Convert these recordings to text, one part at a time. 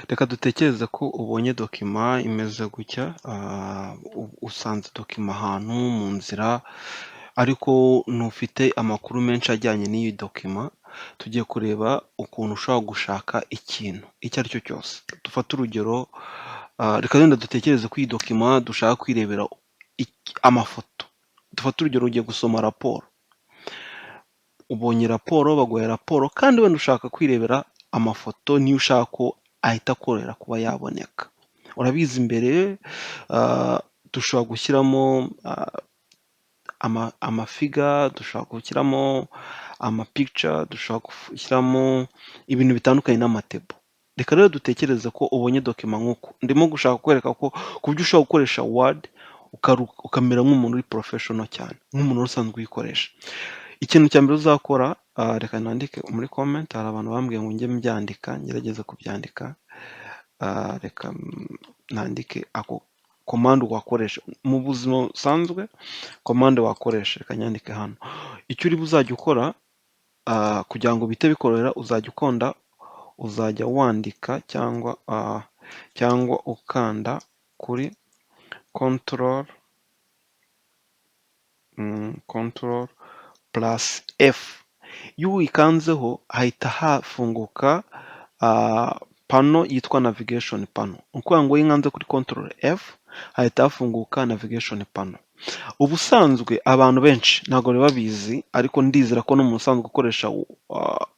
Reka dutekereze ko ubonye document imeze gutya, usanze document ahantu mu nzira ariko ntufite amakuru menshi ajyanye n'iyi document, tugiye kureba ukuntu ushobora gushaka ikintu icyo ari cyo cyose. Dufate urugero, reka wenda dutekereze ko iyi document dushaka kwirebera amafoto. Dufate urugero, ugiye gusoma raporo, ubonye raporo, baguhaye raporo kandi wenda ushaka kwirebera amafoto, niyo ushaka ko ahita akorohera kuba yaboneka. Urabizi, mbere dushobora gushyiramo amafigure, dushobora gushyiramo amapicture, dushobora gushyiramo ibintu bitandukanye n'amatable. Reka rero dutekereze ko ubonye document nk'uku. Ndimo gushaka kukwereka ko ku buryo ushobora gukoresha Word ukamera nk'umuntu uri professional cyane, nk'umuntu wari usanzwe uyikoresha. Ikintu cya mbere uzakora, reka nandike muri comment, hari abantu bambwiye ngo njye mbyandika, ngerageze kubyandika. Reka nandike ako command wakoresha mu buzima busanzwe, command wakoresha, reka nyandike hano. Icyo uri buzajya ukora kugira ngo bihite bikorohera, uzajya ukanda, uzajya wandika cyangwa ukanda kuri control plus F. Iyo uyikanzeho hahita hafunguka panneau yitwa navigation panneau. Ni ukuvuga ngo iyo nkanze kuri control F hahita hafunguka navigation panneau. Ubusanzwe abantu benshi ntabwo bari babizi, ariko ndizera ko n'umuntu usanzwe ukoresha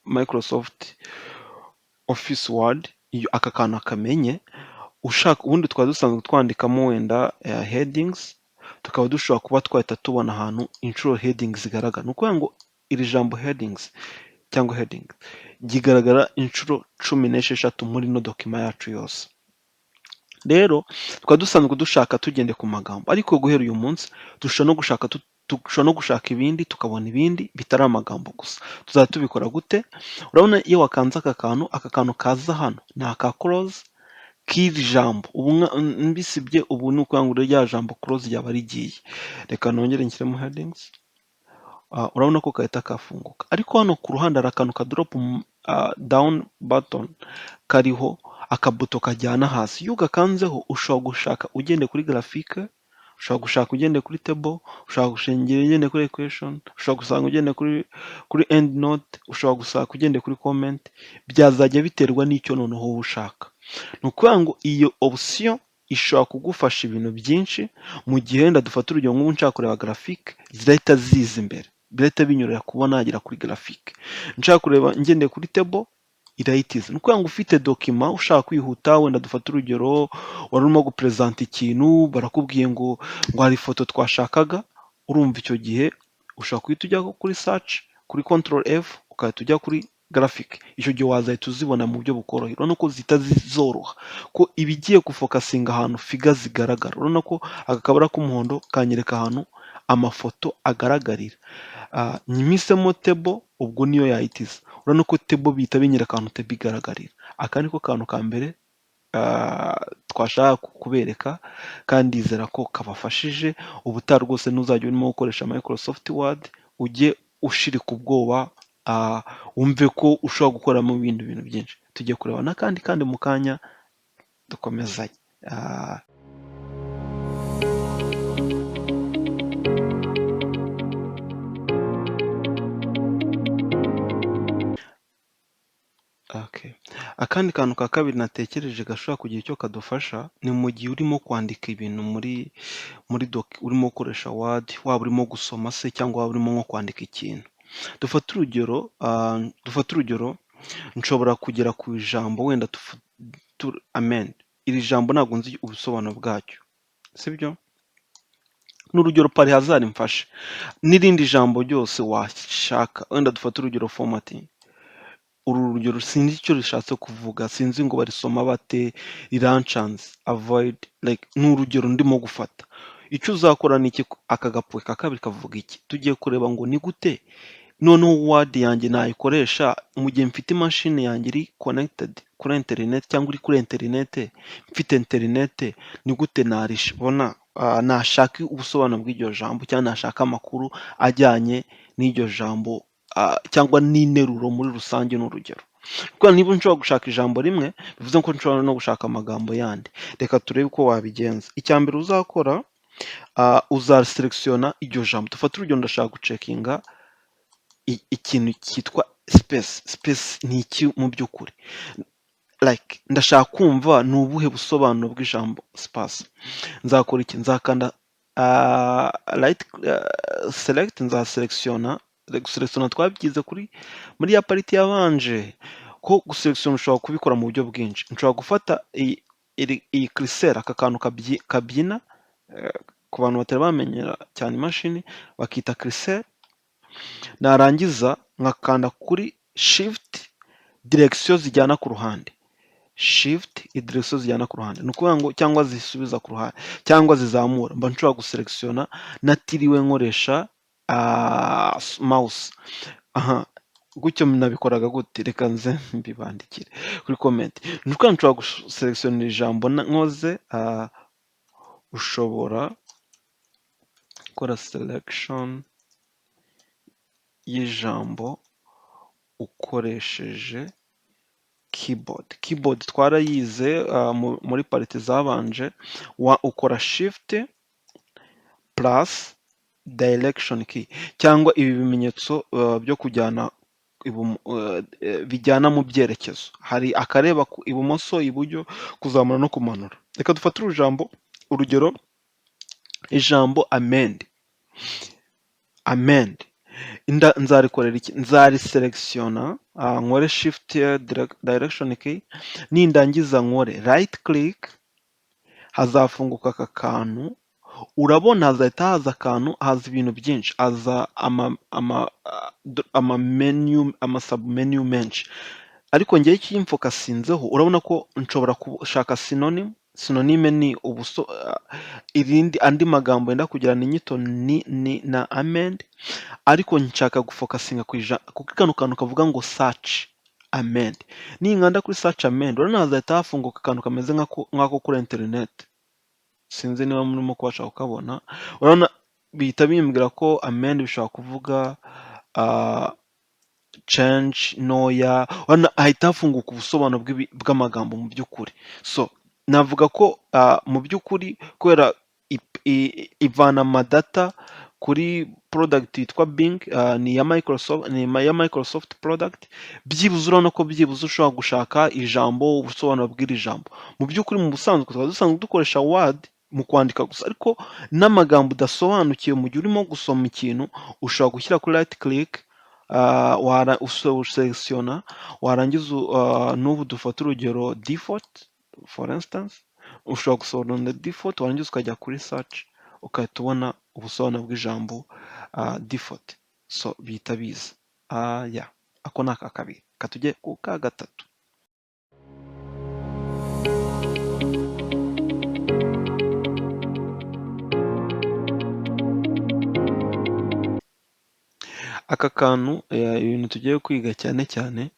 Microsoft Office Word iyo aka kantu akamenye. Ushaka ubundi twari dusanzwe twandikamo wenda headings, tukaba dushobora kuba twahita tubona ahantu inshuro headings zigaragara. Ni ukuvuga ngo iri jambo headings cyangwa heading rigaragara inshuro 16 muri ino document yacu yose. Rero twari dusanzwe dushaka tugendeye ku magambo, ariko guhera uyu munsi dushobora no gushaka ibindi, tukabona ibindi bitari amagambo gusa. Tuzajya tubikora gute? Urabona iyo wakanze aka kantu kaza hano ni aka close k'iri jambo. Ubu mbisibye, ubu ni ukuvuga ngo rya jambo close ryaba rigiye. Reka nongere nshyiremo headings. Urabona ko gahita kafunguka, ariko hano ku ruhande hari akantu ka drop down button kariho akabuto kajyana hasi. Iyo ugakanzeho ushobora gushaka ugendeye kuri graphique, ushobora gushaka ugendeye kuri table, ushobora gushaka ugendeye kuri equation, ushobora gusanga ugendeye kuri end note, ushobora gushaka ugendeye kuri comment, byazajya biterwa n'icyo noneho wowe ushaka. Ni ukuvuga ngo iyo option ishobora kugufasha ibintu byinshi mu gihe wenda dufate urugero nk'ubu nshaka kureba graphique, zirahita ziza imbere, birahita binyorohera kuba nagera kuri graphique. Nshaka kureba ngendeye kuri table, irahita iza. Ni ukuvuga ngo ufite document ushaka kwihuta, wenda dufate urugero wari urimo gupresenta ikintu, barakubwiye ngo hari ifoto twashakaga, urumva icyo gihe ushobora guhita ujya kuri search, kuri control F, ugahita ujya kuri graphic. Icyo gihe wazahita uzibona mu buryo bukoroheye. Urabona ko zihita zoroha ko iba igiye gufocusinga ahantu figure zigaragara. Urabona ko aka kabara k'umuhondo kanyereka ahantu amafoto agaragarira. Mpisemo table, ubwo niyo yahita iza. Urabona ko table bihita binyereka ahantu table igaragarira. Aka niko kantu ka mbere twashaka kubereka kandi ndizera ko kabafashije. Ubutaha rwose ntuzajya urimo gukoresha Microsoft Word ujye ushirika ubwoba, wumve ko ushobora gukoramo ibindi bintu byinshi. Tugiye kureba n'akandi kandi mu kanya dukomezanye. Okay. Akandi kantu ka kabiri natekereje gashobora kugira icyo kadufasha, ni mu gihe urimo kwandika ibintu muri urimo gukoresha Word, waba urimo gusoma se cyangwa waba urimo nko kwandika ikintu. Dufate urugero, nshobora kugera ku ijambo wenda amen, iri jambo ntabwo nzi ubusobanuro bwacyo, sibyo? Ni urugero par hasard mfashe, n'irindi jambo ryose washaka, wenda dufate urugero formatting. Uru rugero sinzi icyo rishatse kuvuga, sinzi ngo barisoma bate, rirancanze, avoid, like ni urugero ndimo gufata. Icyo uzakora ni iki? Aka gapuwe ka kabiri kavuga iki? Tugiye kureba ngo ni gute noneho Word yanjye nayikoresha mu gihe mfite imashini yanjye iri connected kuri interineti cyangwa iri kuri interineti, mfite interineti, ni gute naribona, nashaka ubusobanuro bw'iryo jambo cyangwa nashaka amakuru ajyanye n'iryo jambo cyangwa n'interuro muri rusange, ni urugero. Kuko niba nshobora gushaka ijambo rimwe, bivuze ko nshobora no gushaka amagambo yandi. Reka turebe uko wabigenza. Icya mbere uzakora, uzaselectionna iryo jambo. Dufate urugero, ndashaka gucheckinga ikintu cyitwa space. Space ni iki mu by'ukuri? Like, ndashaka kumva ni ubuhe busobanuro bw'ijambo space. Nzakora iki? Nzakanda right select, nzaselectionna. Guselectionna twabyize kuri muri ya part yabanje, ko guselectionna ushobora kubikora mu buryo bwinshi. Nshobora gufata iyi cursor, aka kantu kabyina, ku bantu batari bamenyera cyane imashini bakita cursor, narangiza nkakanda kuri Shift, direction zijyana ku ruhande. Shift, direction zijyana ku ruhande, ni ukuvuga ngo cyangwa zisubiza ku ruhande cyangwa zizamura, mba nshobora guselectionna natiriwe nkoresha mouse. Aha gutyo nabikoraga gute? Reka nze mbibandikire kuri comment. Ni ukuvuga ngo nshobora guselectionna ijambo nkoze, ushobora gukora selection y'ijambo ukoresheje keyboard. Keyboard twarayize muri part zabanje, ukora Shift plus direction key cyangwa ibi bimenyetso byo kujyana bijyana mu byerekezo. Hari akareba ibumoso, iburyo, kuzamura no kumanura. Reka dufate urugero, ijambo amend. Amend nzarikorera iki? Nzariselectionna, nkore Shift direction key, nindangiza nkore right click, hazafunguka aka kantu. Urabona hazahita haza akantu, haza ibintu byinshi, haza ama menu, ama sub menu menshi, ariko njyewe ikimfocusinzeho, urabona ko nshobora gushaka synonym. Synonyme ni ubuso irindi, andi magambo yenda kugirana inyito ni na amend, ariko nshaka gufocusinga kuri kano kantu kavuga ngo "search amend". Ninkanda kuri search amend, urabona hazahita hafunguka akantu kameze nk'ako kuri interineti. Sinzi niba murimo kubasha kukabona. Urabona bihita bimbwira ko amend bishobora kuvuga change ntoya. Urabona hahita hafunguka ubusobanuro bw'amagambo mu by'ukuri. So navuga ko mu by'ukuri kubera ivana amadata kuri product yitwa Bing, ni iya Microsoft, ni iya Microsoft product, byibuze urabona ko byibuze ushobora gushaka ijambo, ubusobanuro bw'iri jambo. Mu by'ukuri, mu busanzwe twari dusanzwe dukoresha Word mu kwandika gusa, ariko n'amagambo udasobanukiwe mu gihe urimo gusoma ikintu, ushobora gushyira kuri right click, uselectionna, warangiza, n'ubu dufate urugero default, for instance, ushobora gusobanura default, warangiza ukajya kuri search, ugahita ubona ubusobanuro bw'ijambo default. So bihita biza. Yeah, ako ni aka kabiri. Reka tujye ku ka gatatu. Aka kantu, ibintu tugiye kwiga cyane cyane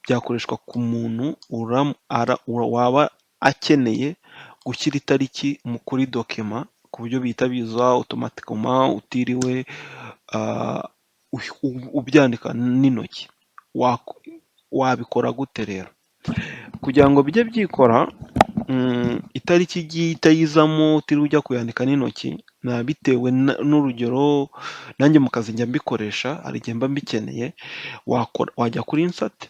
byakoreshwa ku muntu waba akeneye gushyira itariki kuri document ku buryo bihita biza automatiquement utiriwe ubyandika n'intoki. Wabikora gute rero? Kugira ngo bijye byikora, itariki igiye ihita izamo utiriwe ujya kuyandika n'intoki, bitewe n'urugero, nanjye mu kazi njya mbikoresha, hari igihe mba mbikeneye, wajya kuri Insert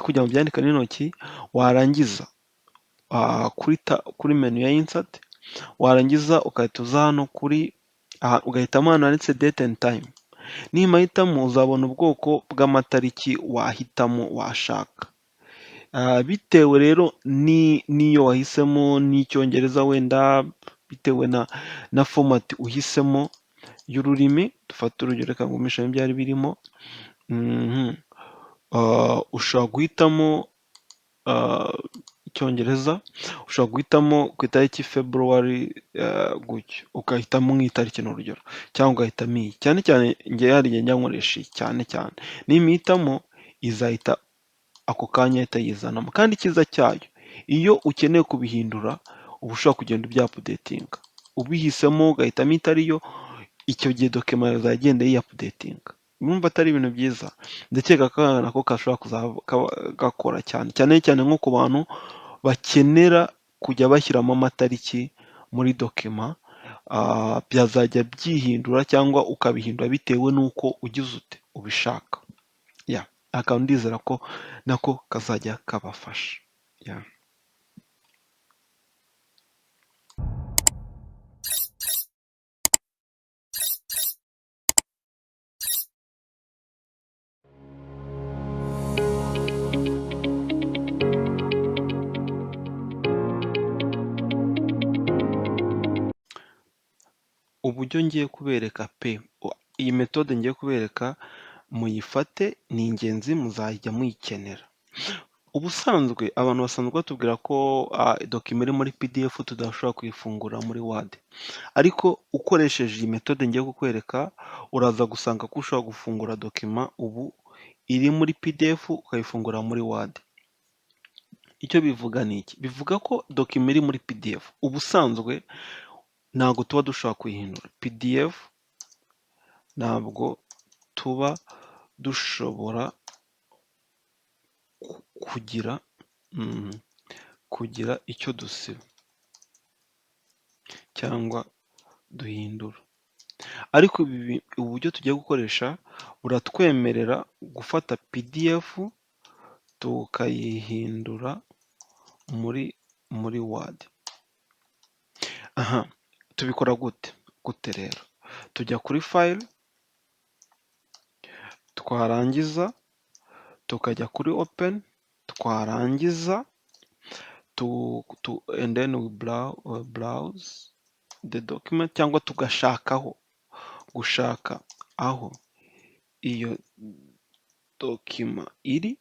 kugira ngo ubyandike n'intoki, warangiza kuri menu ya Insert, warangiza ugahita uza hano kuri ugahitamo ahantu handitse Date and Time. Nimahitamo uzabona ubwoko bw'amatariki wahitamo washaka. Bitewe rero n'iyo wahisemo n'Icyongereza wenda, bitewe na format uhisemo y'ururimi, dufate urugero, reka ngumishemo ibyari birimo, ushobora guhitamo Icyongereza, ushobora guhitamo ku itariki February gutyo, ugahitamo nk'itariki ni urugero, cyangwa ugahitamo iyi. Cyane cyane njyewe hari igihe njya nkoresha iyi cyane cyane. Nimpitamo izahita ako kanya ihita yizanamo, kandi icyiza cyayo iyo ukeneye kubihindura uba ushobora kugenda ubyaupdatinga. Ubihisemo ugahitamo itari yo, icyo gihe document yawe izajya igenda yiupdatinga. Urumva atari ibintu byiza? Ndakeka ko aka nako gashobora kuzaba gakora cyane, cyane cyane nko ku bantu bakenera kujya bashyiramo amatariki muri document, byazajya byihindura cyangwa ukabihindura bitewe n'uko ugize ute ubishaka. Yeah, aka ndizera ko nako kazajya kabafasha. Yeah. Uburyo ngiye kubereka pe, iyi méthode ngiye kubereka muyifate, ni ingenzi, muzajya muyikenera. Ubusanzwe abantu basanzwe batubwira ko document iri muri PDF tudashobora kuyifungura muri Word, ariko ukoresheje iyi méthode ngiye kukwereka, uraza gusanga ko ushobora gufungura document ubu iri muri PDF ukayifungura muri Word. Icyo bivuga ni iki? Bivuga ko document iri muri PDF ubusanzwe ntabwo tuba dushobora kuyihindura. PDF ntabwo tuba dushobora kugira icyo dusiba cyangwa duhindura. Ariko ubu buryo tugiye gukoresha buratwemerera gufata PDF tukayihindura muri Word. Aha tubikora gute? Gute rero? Tujya kuri File, twarangiza tukajya kuri Open, twarangiza and then we browse the document, cyangwa tugashakaho, gushaka aho iyo document iri,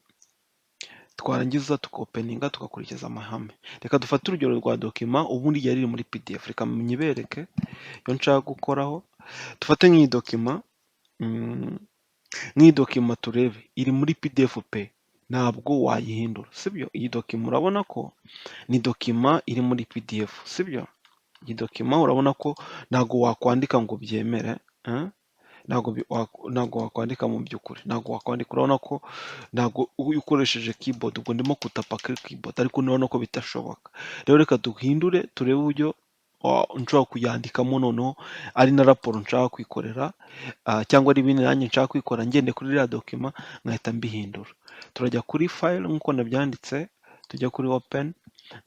twarangiza tukopeninga, tugakurikiza amahame. Reka dufate urugero rwa document ubundi yari iri muri PDF, reka nyibereke iyo nshaka gukoraho. Dufate nk'iyi document, nk'iyi document turebe iri muri PDF pe, ntabwo wayihindura, sibyo? Iyi document urabona ko ni document iri muri PDF, sibyo? Iyi document urabona ko ntabwo wakwandika ngo ubyemere, ntabwo wakwandika mu by'ukuri, ntabwo wakwandika, urabona ko ntabwo iyo ukoresheje keyboard, ubwo ndimo gutapa kuri keyboard, ariko urabona ko bidashoboka. Rero reka duhindure, turebe uburyo nshobora kuyandikamo, noneho ari na raporo nshaka kwikorera cyangwa ari ibindi nanjye nshaka kwikora ngendeye kuri iriya document, nkahita mbihindura. Turajya kuri File nk'uko nabyanditse, tujya kuri Open,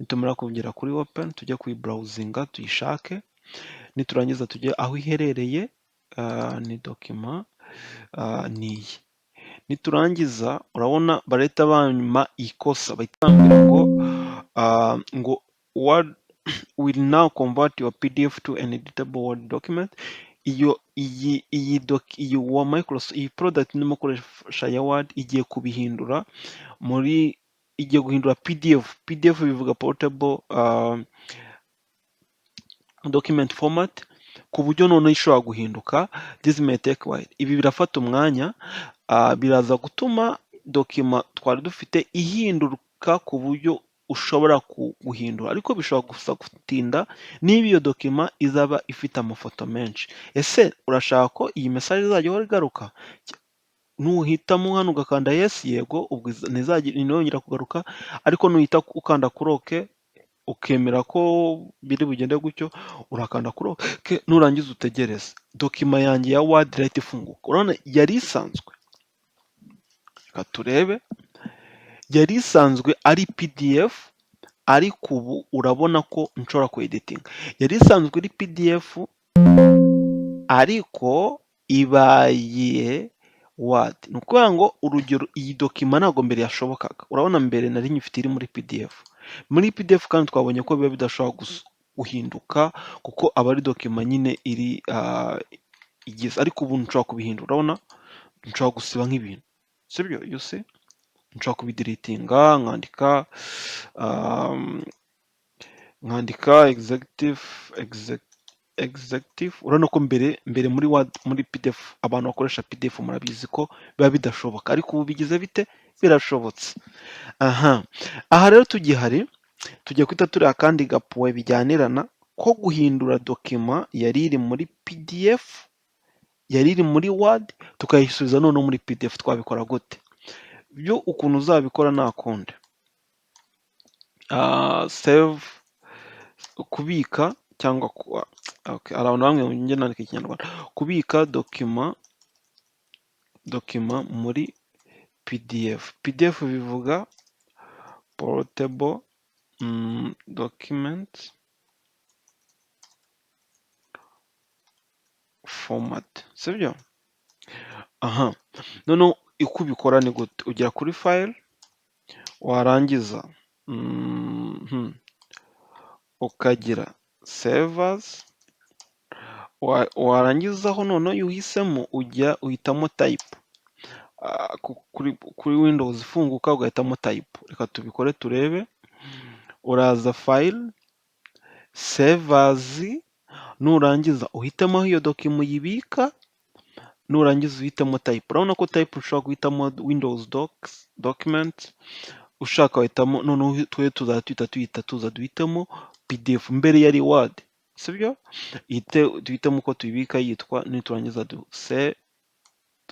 nitumara kugera kuri Open tujye kuyibrowsinga tuyishake, niturangiza tujye aho iherereye, ni document ni iyi. Niturangiza urabona barahita bampa ikosa, bahita bambwira ngo "Word will now convert your PDF to an editable Word document." Iyo iyi iyi doc iyi wa Microsoft, iyi product ndimo gukoresha ya Word igiye kubihindura muri, igiye guhindura PDF. PDF bivuga portable document format, ku buryo noneho ishobora guhinduka. This may take while. Ibi birafata umwanya, biraza gutuma document twari dufite ihinduka ku buryo ushobora guhindura, ariko bishobora gusa gutinda niba iyo document izaba ifite amafoto menshi. Ese urashaka ko iyi message izajya ihora igaruka? Nuhitamo hano ugakanda yes, yego, ubwo ntizongera kugaruka, ariko nuhita ukanda kuri OK, ukemera ko biri bugende gutyo, urakanda kuri OK, nurangiza utegereze. Document yanjye ya Word irahita ifunguka. Urabona yari isanzwe, reka turebe, yari isanzwe ari PDF, ariko ubu urabona ko nshobora kueditinga. Yari isanzwe iri PDF ariko ibaye Word. Ni ukuvuga ngo urugero, iyi document ntabwo mbere yashobokaga. Urabona mbere nari nyifite iri muri PDF. Muri PDF kandi twabonye ko biba bidashobora guhinduka kuko aba ari document nyine iri igize, ariko ubu nshobora kubihindura. Urabona nshobora gusiba nk'ibintu, sibyo? You see? Nshobora kubideletinga, nkandika executive. Urabona ko mbere muri Word, muri PDF, abantu bakoresha PDF murabizi ko biba bidashoboka, ariko ubu bigize bite? Birashobotse. Aha rero tugihari, tugiye guhita tureba akandi gapuwe bijyanirana ko guhindura document yari iri muri PDF. yari iri muri Word tukayisubiza noneho muri PDF, twabikora gute? Byo ukuntu uzabikora nta kundi. Save, kubika cyangwa, okay, hari abantu bamwe njye nandika Ikinyarwanda, kubika document muri PDF. PDF bivuga portable document format, sibyo? Aha, noneho uko ubikora ni gute? Ujya kuri file, warangiza ukagira save as, warangizaho noneho iyo uhisemo ujya uhitamo type. Kuri Windows ifunguka ugahitamo type. Reka tubikore turebe, uraza file, save as, nurangiza uhitemo aho iyo document uyibika, nurangiza uhitemo type. Urabona ko type ushobora guhitamo Windows docs, document, ushaka wahitamo, noneho twe tuzajya tuhita tuhita tuza duhitemo PDF. Mbere yari Word, sibyo? Duhitemo uko tuyibika yitwa, niturangiza du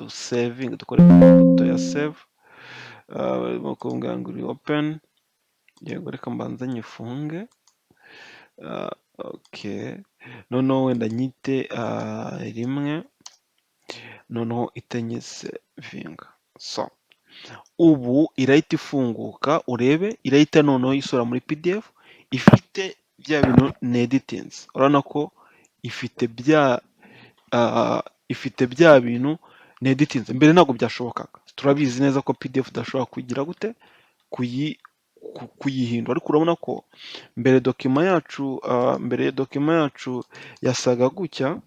savinge, dukore buto ya save. Barimo kumbwira ngo iri open, yego, reka mbanze nyifunge. Okay, noneho wenda nyite rimwe, noneho ite nyisavinga. So ubu irahita ifunguka, urebe, irahita noneho isura muri PDF ifite bya bintu neditinze. Urabona ko ifite bya bintu neditinze. Mbere ntabwo byashobokaga, turabizi neza ko PDF udashobora kugira gute, kuyihindura, ariko urabona ko mbere document yacu yasaga gutya.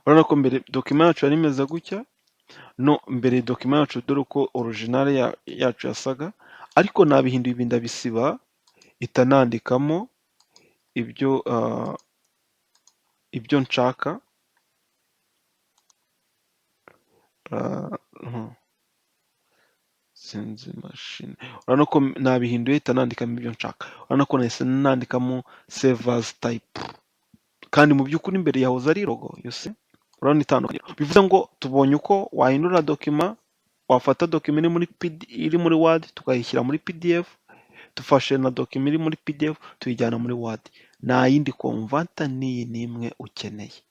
Urabona ko mbere document yacu yari imeze gutya, no mbere document yacu dore uko original yacu yasaga, ariko nabihinduye, ibi ndabisiba, ihita nandikamo ibyo nshaka. Sinzi mashini, urabona ko nabihinduye, ihita nandikamo ibyo nshaka. Urabona ko nahise nandikamo save as type, kandi mu by'ukuri mbere yahoze ari logo, you see? Urabona itandukaniro? Bivuze ngo tubonye uko wahindura document, wafata document iri muri Word tukayishyira muri PDF, dufashe na document iri muri PDF tuyijyana muri Word. Nta yindi converter n'iyi n'imwe ukeneye.